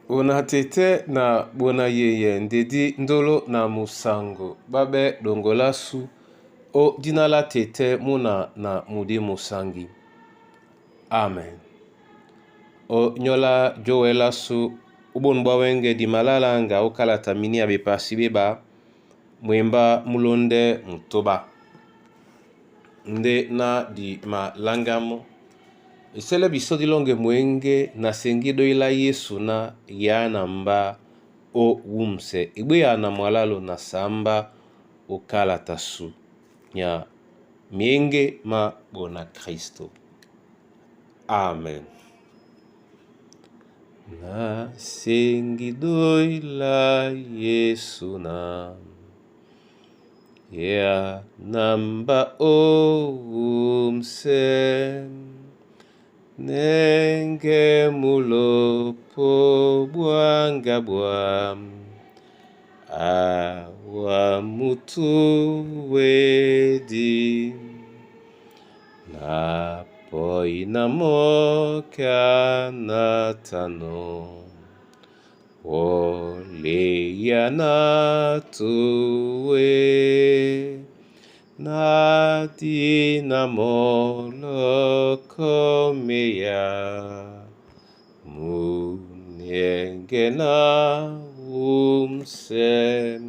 Bona tete na bona yeye ndedi ndolo na musango babe dongolasu o dina la tete muna na mudimu sangi. Amen. O nyola jowelasu ubonu bwa wenge di malalanga okalata mini ya bepasi beba mwemba mulonde mutoba nde na di malangamo esele biso dilonge mwenge nasengi doila Yesu na ya na mba o wumse egbeya na mwalalo na samba okalata su nya mienge ma bona Kristo. Amen. Nasengi doila Yesu na ya na mba o wumse nenge mulopo bwanga bwa awa mutu wedi na poi na moka na tano ole ya na tuwe na dina moloko meya munienge na umse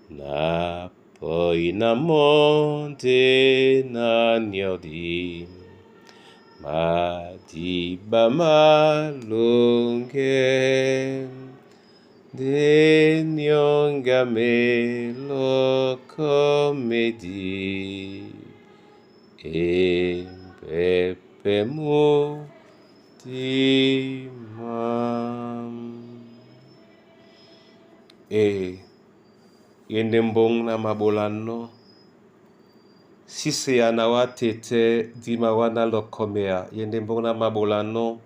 na poi na monde na nyodi madiba malonge de nyonga meloko medi empepe mutima. E yende mbong na mabolano sise ya na wa tete dima wana lokomea yende mbong na mabolano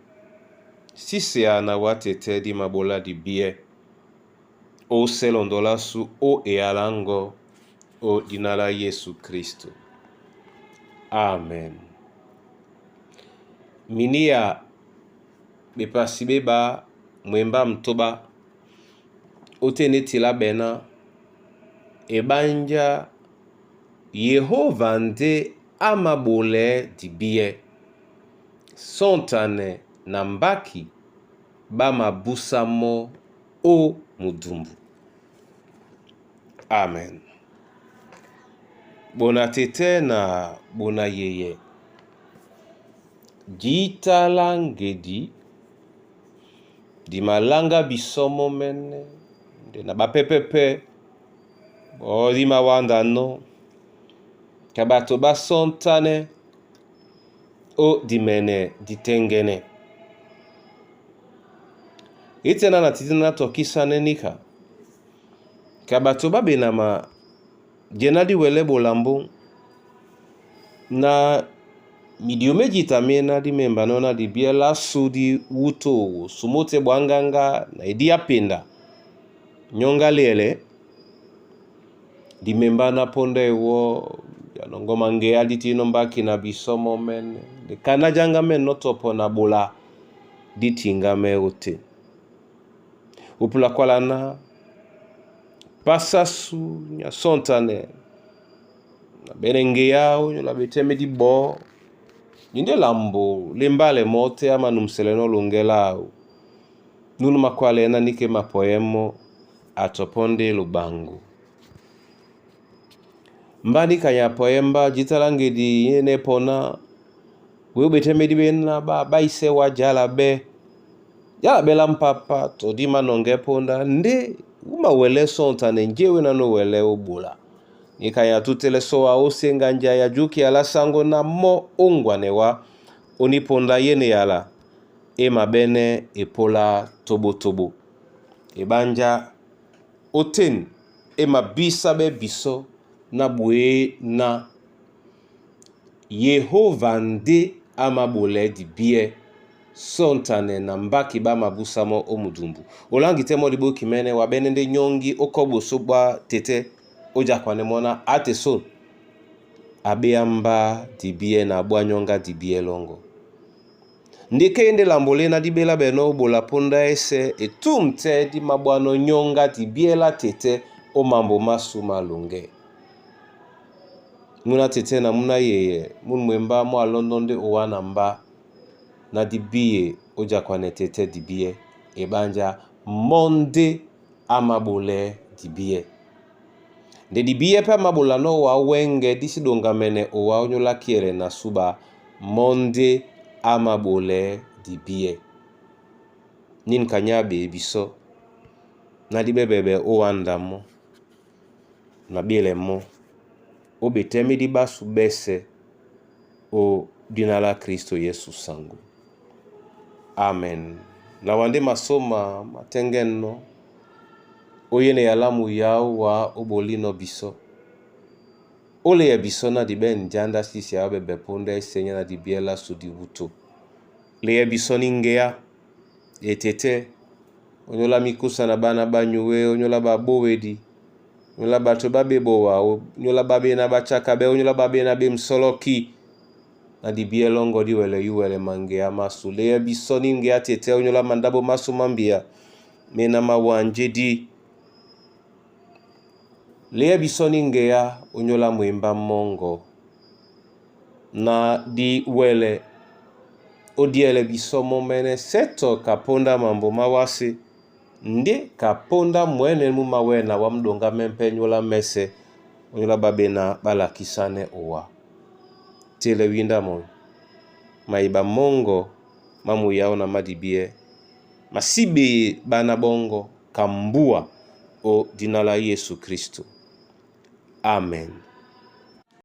sise ya na wa tete di mabola di bie o selondolasu o ealango o dina la Yesu Kristo. Amen. Mini ya bepasi beba mwemba mtoba ote neti la bena ebanja Yehova nde amabole dibie sontane na mbaki bamabusamo o mudumbu. Amen. Bona tete na bona yeye jitala ngedi di malanga bisomo mene nde na bapepepe bodi mawanda no ka bato basontane o dimene ditengene itena na titina tokisane nika ka bato babenama jena di wele bolambo na midio mejita mena di memba no na di biela su di wuto sumote bwanganga na edi apenda nyonga lele di memba na ponda ewo yanongo mange adi tino mbaki na bisomo mene de kana janga men no topo na bola di tinga me ote upula kwala na pasasu nya sontane na benenge yao la beteme di bo ninde lambo limbale mote ama numsele no lungela nunu makwale na nike mapoemo atoponde lubangu mbani kanya poemba jitalange yene pona we beteme di bena ba baise wa jala be jala be la mpapa todi manonge ponda nde uma wele sontane njewe na no wele obula nikanya tutele soa osenga njaya juki ala sango na mo ongwane wa oniponda yene yala e mabene epola tobotobo ebanja oten e mabisa be biso na bue na Yehova nde amabole di bie sontane na mbaki ba mabusamo o mudumbu olangi te mo liboki mene wa bene nde nyongi okobo so bwa tete ojakwane mona ate so abeamba di bie na abwa nyonga di bie longo. Ndé kéi ndé lambo léná dí ɓélá ɓɛnɔ́ ó ɓola póndá ɛ́sɛ̄ e túm tɛ́ dí māɓwánɔ́ nyóŋgá dibyɛ́ lá tetɛ́ ó mambo másū má loŋgɛ́. Múná tetɛ́ na múná yeyɛ, mún mwembá mú alɔ́ndɔ́ ndé owá na mbá ná dí bíye ó jakwanɛ tetɛ́ dibíɛ́ eɓánjá mɔ́ ndé á māɓolɛɛ́ dibíɛ́. Nde dibíɛ́ pɛ́ á māɓolanɔ́ owá wɛ́ŋgɛ̄ dí sí ɗoŋgamɛnɛ owá ónyólá kíɛlɛ na súɓa mɔ́ ndé á māɓolɛɛ́ dibíɛ́. Nín ka nyá a ɓee bisɔ́ ná dí ɓɛ́ ɓɛɛɓɛ ó wánda mɔ́ na ɓílɛ mɔ́ ó ɓetɛ́mídí ɓásū ɓɛ́sɛ̄ ó dina lá Kristo Yesu Sango. Amen. Na wa ndé masóma má tɛ́ŋgɛ́nɔ́ ó yéne yalamu yáō wá ó ɓolínɔ̄ bisɔ́. Ó léya bisɔ́ ná di ɓɛ́ njanda sísia á ɓɛɛ́ póndá ɛ́sɛ̄ nyá na dibyɛ́ lásu di wútō. Léya bisɔ́ ní ŋgeá e tetɛ́ onyólá míkúsa na ɓána ɓá nyué, onyólá ɓaɓówedi, onyólá ɓato ɓá ɓebowa, onyólá ɓá ɓéná ɓá tsákáɓɛ́, onyólá ɓá ɓéná ɓé msɔ́lɔ́kí na dibyɛ́ lɔ́ŋgɔ́ díwɛlɛ yúwɛlɛ maŋgeá másū. Léya bisɔ́ ní ŋgeá tetɛ́ onyólá mandáɓo másū má mbia méná má wanjédí. Léya bisɔ́ ní ŋgeá onyólá mwembá mɔ́ŋgɔ na diwɛlɛ ó díɛlɛ bisɔ́ mɔ́mɛ́nɛ́ sɛ́tɔ ka póndá mambo má wásē ndé ka póndá mwɛ̌nɛ́ mú mawɛ́na wá mú ɗoŋgámɛ́ pɛ́ nyóla mɛ́sɛ̄ ónyólá ɓá ɓéná ɓá lakísánɛ́ owá. Télɛ wíndá mɔ́, mayiɓa mɔ́ŋgɔ má muyáó na má dibíɛ́ ma sí ɓeye ɓána ɓɔ́ŋgɔ́ ka mbúa ó dina lá Yesu Kristo. Amen.